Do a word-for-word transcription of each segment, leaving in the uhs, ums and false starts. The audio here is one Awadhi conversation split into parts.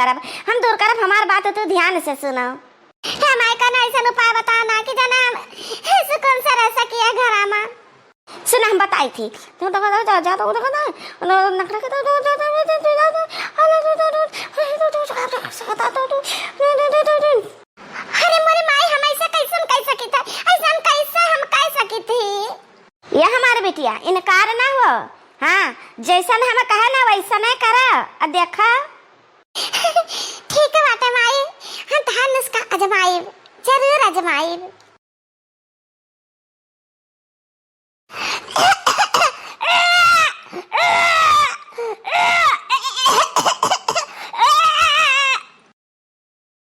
करब, हम दूर करब, हमार बात तू ध्यान से सुनो। हे माई, कौनो ऐसन उपाय बताओ ना कि जाने हम सुकून से रह सकिए घरा मा। सुन, हम बताई थी। अरे मोरी माई, हम ऐसे कैसन कह सकित है? ऐसन कैसे हम कह सकित ही? ये हमारे बिटिया, इनकार ना हो। हाँ, जैसन हम कहे ना, वैसने करा। आ देखा। ठीक बाटे माई, हम तहार नुस्खा आजमाइब, जरूर आजमाइब।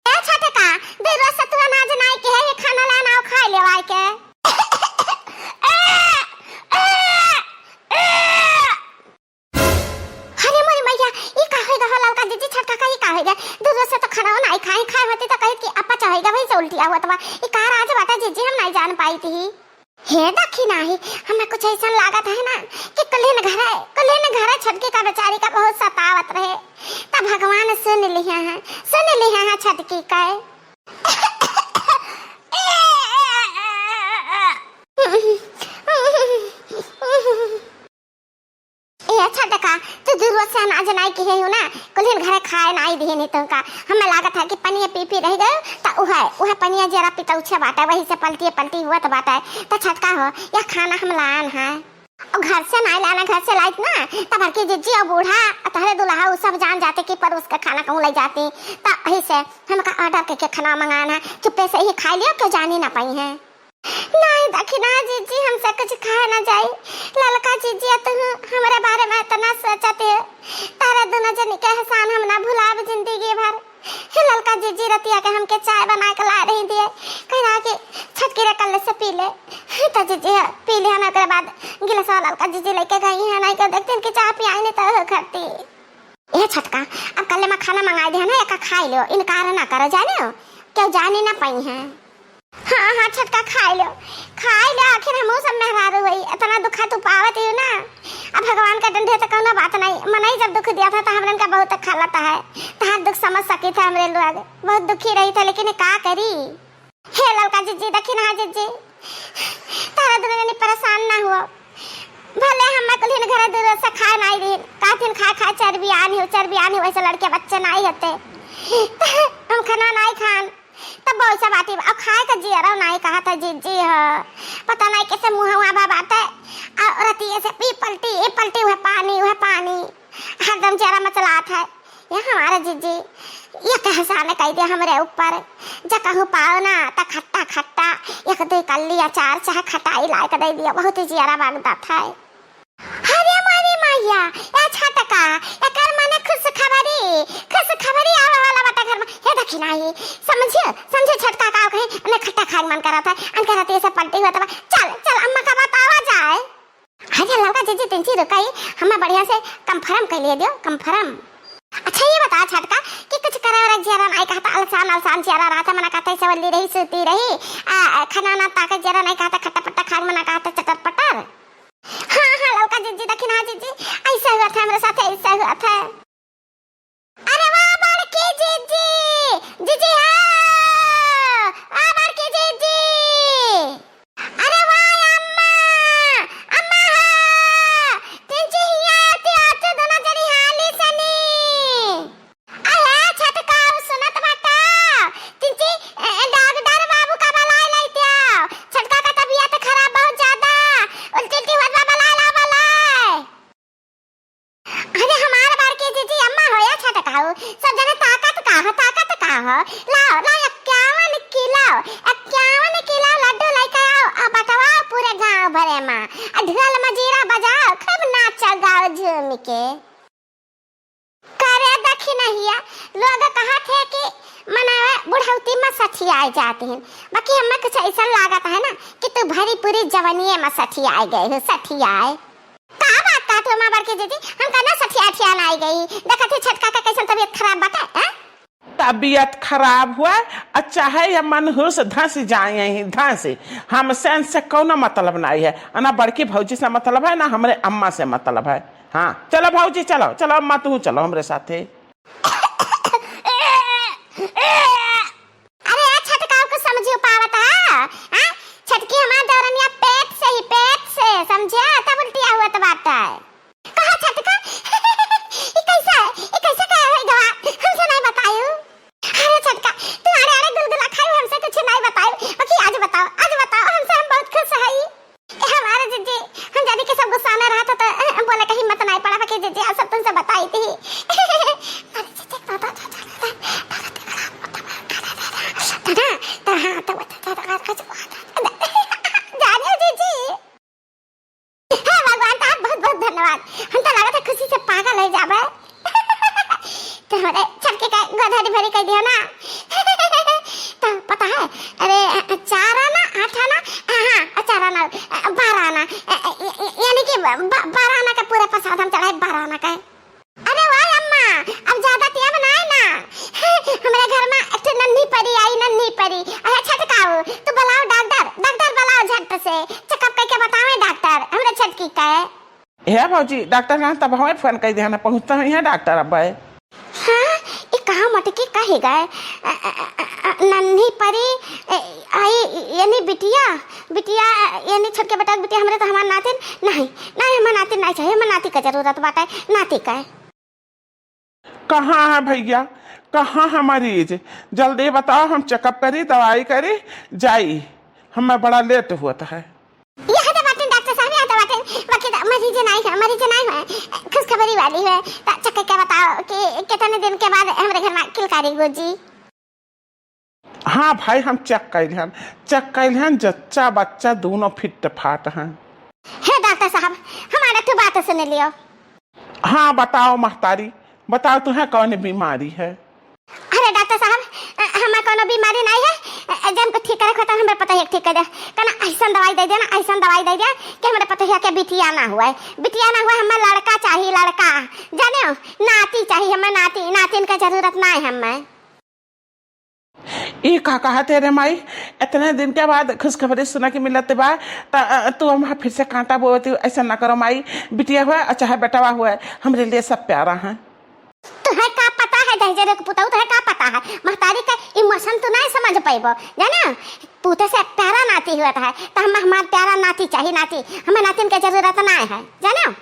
ए छोटका, दू रोज से तू अनाज नाई के है, ये खाना लाना हो, खाई ले आए के। अरे मोरी मैया, ई का होई गवा ललका जीजी, छोटका का ई का होई गवा? दू रोज से तो खाना नाई खाई, खाए होती तो कहित कि अपच होई गवा, वही से उल्टी आवत बा। ई का राज बाटे जीजी, हम नाई जान पाई थी। हे दखिनाही, हमें कुछ ऐसन लागत है ना कि कुल्हिन घरे, कुल्हिन घरे छोटकी का बेचारी का बहुत सतावत रहे, तब भगवान सुन लिहे हैं, सुन लिहे हैं छोटकी का। ए छोटका, तू दू रोज से अनाज नाई किहे हो ना, कुल्हिन घरे खाए नाई दिहे नहीं तुमका। हमें लागत है कि पनिया पी पी रह गयो, त उहे, उहे पनिया जरा पितौछे बाटे, वही से पलटिए पलटी हुआ तो बाटे। त छोटका हो, यह खाना हम लान है। और घर से नाई लाना, घर से लाइत ना, त बड़की जिज्जी और बूढ़ा, तहरे दुल्हा, उ सब जान जाते कि परोस के खाना कहूँ ले जाती। त वही से हमका order करके खाना मंगाना है, चुप्पे से ही खाई लियो, क्यों जानी ना पाई है। नाई दखिना जीजी, हमसे कुछ खाए ना जाई। ललका जीजी, तुम हमरे बारे में इतना सोचत हो, तारा दोनों जनी के एहसान हम ना भुलाब जिंदगी भर। हे ललका जीजी, रतिया के हमके चाय बना के ला रही दिए, कह रहा कि छोटकी रे कल से पी ले। तो जीजी पी ले, हम ओकरे बाद गिलासवा ललका जीजी लेके गई है, नहीं के देखते कि चाय पियाई नहीं तो खरती। ए छोटका, अब कल्ले मा खाना मंगाई दे है ना, एका खाई लो, इनकार ना करो, जाने हो, क्यों जाने ना पाई है। हाँ, हाँ, छोटका, खाई लो, खाई लो, आखिर हमहू सब मेहरारू हई, इतना दुखा तू पावत ही ना। अब भगवान का डंडे तो कौनो बात नहीं, मनई जब दुख दिया था तो हमरन का बहुत खालत है, तहार दुख समझ सकी था हमरे लोग, बहुत दुखी रही था, लेकिन का करी। हे ललका जीजी, दखिना जीजी, तारा दोनों जनी परेशान ना हुआ। भले हम कुल्हिन घरे दू रोज से खाए नाई दिन, कहथिन खाए खाए चर्बी आनी हो, चर्बी आनी हो, वैसे लड़के बच्चे नाई होते। हम खाना नाई खान, तब बहुत सा बात ही, अब खाए का जियरा नाई कहा था जीजी हो। पता नाई कैसे मुँह हुआ बा बात है। और रतिये से पी पलटी, ई पलटी, वह पानी, वह पानी, हरदम जियरा मचलात है। ये हमारा जीजी, ये एहसान कई दे हमरे ऊपर। जा कहूँ पाओ ना, त खट्टा खट्टा एक दुई कल्ली अचार चाहे खटाई लाए के दे दिया, बहुत ही जियरा बागदत है। अरे मोरी मैया, ए छोटका, एकर माने खुशखबरी, खुशखबरी आवे वाला बाटे घर में। हे दखिनाही, समझियो, समझियो छोटका का कहे, उन्हें खट्टा खाए के मन करत है, अनके रतिये से पलटी हुआ तबा। चल, चल, अम्मा का बतावा जाए। अरे ललका जीजी, तिनची रुकाई, हमें बढ़िया से confirm कर लिए दियो, confirm। अच्छा ये बता छोटका कि कुछ करे वाला जियरा नाई कहता, अलसान अलसान जियरा रहता, मना कहता ऐसे वल्ली रही, सूती रही, आ, आ, खाना ना ताके जियरा नाई कहता, खट्टा पट्टा खाए मना कहता, चटर पटर। हाँ, हाँ, ललका जीजी, दखिना जीजी, ऐसा हुआ था हमरे साथ, ऐसा हुआ था। अरे वाह बड़की जीजी, जीजी हो, वाह बड़की जीजी। अरे वाह अम्मा, अम्मा हो, तिनची हिया आती, आती दोनों जनी हाली सनी। अरे छोटका, उ सुनत बाटा, तिनची, ए, ए, डॉक्टर बाबू का बुलाए लइत्या। छोटका का तबीयत खराब बहुत ज्यादा, उल्टी उल्टी होत बा, बुलाए ला, बुलाए। अरे हमार बड़की जीजी अम्मा हो या छोटका हो, सब जने ताकत का हो, ताकत का हो, लाओ, लाओ इक्यावन किलो, इक्यावन किलो लड्डू लेके आओ, आ बंटवाओ पूरे गांव भरे मा, आ ढोल मजीरा बजाओ, खूब नाचो गाओ झूम के। करे दखिनहिया, लोग कहत है कि मने बुढ़ौती मा सठियाए जात हैं, बाकी हमें कुछ ऐसा लागत है ना कि तू भरी पूरी जवनिये मा सठियाए गए हो, सठियाए। का बात कहत हो माँ बड़की जीजी, हम कहना सठिया अठिया ना आई गई, देखत ही छोटका के कैसन तबीयत खराब बाटे, हैं? तबीयत खराब हुआ, अच्छा है या मनहूस धंस जाए यहीं, धंस। हमसे इनसे कौनो मतलब नहीं है, ना बड़की भौजी से मतलब है, ना हमरे अम्मा से मतलब है। हाँ, चलो भौजी, चलो, चलो अम्मा, तू चलो हमरे साथे। जानियो जीजी। हे भगवान, तोहार बहुत बहुत धन्यवाद। हम तो लागत है खुशी से पागल हो जाबे। तो हमरे छटकी का गोधरी भरी कह दियो ना। तो पता है, अरे, चार आना, आठ आना, हाँ, चार आना, बारह आना, यानी कि ब-, बारह आना का पूरा प्रसाद हम चढ़ाए, बारह आना का। अरे वाह अम्मा, अब ज्यादा टेम नाय ना। हमरे घर में एक ठे नन्ही परी आई, नन्ही परी। अरे छटकाऊ, तू बुलाओ डॉक्टर, डॉक्टर बुलाओ झट से, चेकअप करके बतावे डॉक्टर, हमरे छटकी का है। हे भौजी, डॉक्टर कहाँ तब हमें फोन कर दिया ना, पहुँचता ही है डॉक्टर अब। हाँ, ये कहाँ मटकी कहे गए? अ, अ, अ, अ, नन्ही परी, अ, आई, यानी बिटिया, बिटिया, यानी छोटके बेटा के बिटिया, हमरे तो हमार नातिन, नहीं, नहीं, हमार नातिन नहीं चाहिए, हमार नाती का जरूरत बाटे, नाती का। कहाँ है भैया, कहाँ है मरीज? जल्दी बताओ, हम चेकअप करी, दवाई करी, जाई, हमें बड़ा लेट होत है। यहाँ तो बाटे डॉक्टर साहब, यहाँ तो बाटे, बाकी तो मरीज नहीं है, मरीज नहीं है, खुशखबरी वाली है। तो चेक करके बताओ कि कितने दिन के बाद हमरे घर में किलकारी गूंजी। हाँ भाई, हम चेक कैल हन, चेक कैल हन, जच्चा बच्चा दोनों फिट फाट हैं। हे डॉक्टर साहब, हमारा तो बात सुन लियो। हाँ, बताओ महतारी, बताओ, तुम्हें कौन बीमारी है? अरे डॉक्टर साहब, अ, हमें कोनो बीमारी नहीं है। अ, जब हमको ठीक करे के होता, हमरे पतोहिया के ठीक कर दे। कहना, "ऐसन दवाई दे देना, ऐसन दवाई दे दे कि हमरे पतोहिया के बिटिया ना हुए, बिटिया ना हुए, हमें लड़का चाहिए, लड़का। जाने हो, नाती चाहिए हमें, नाती, नातिन का जरूरत ना है हमें।" ई का कहा तेरे माई, इतने दिन के बाद खुशखबरी सुना के मिलत बा, त, अ, तू हम फिर से कांटा बोवत हो, ऐसा ना करो माई, बिटिया हुए और चाहे बेटवा हुए, हमरे लिए सब प्यारा है। तुहे का पता है दहिजरे के पुतऊ, तुहे का पता है? महतारी का इमोशन तू नहीं समझ पैबो, जाना? पूते से प्यारा नाती हुआ है, तो हम हमार प्यारा नाती चाहिए, नाती। हमें नातिन के जरूरत नहीं है, जाना?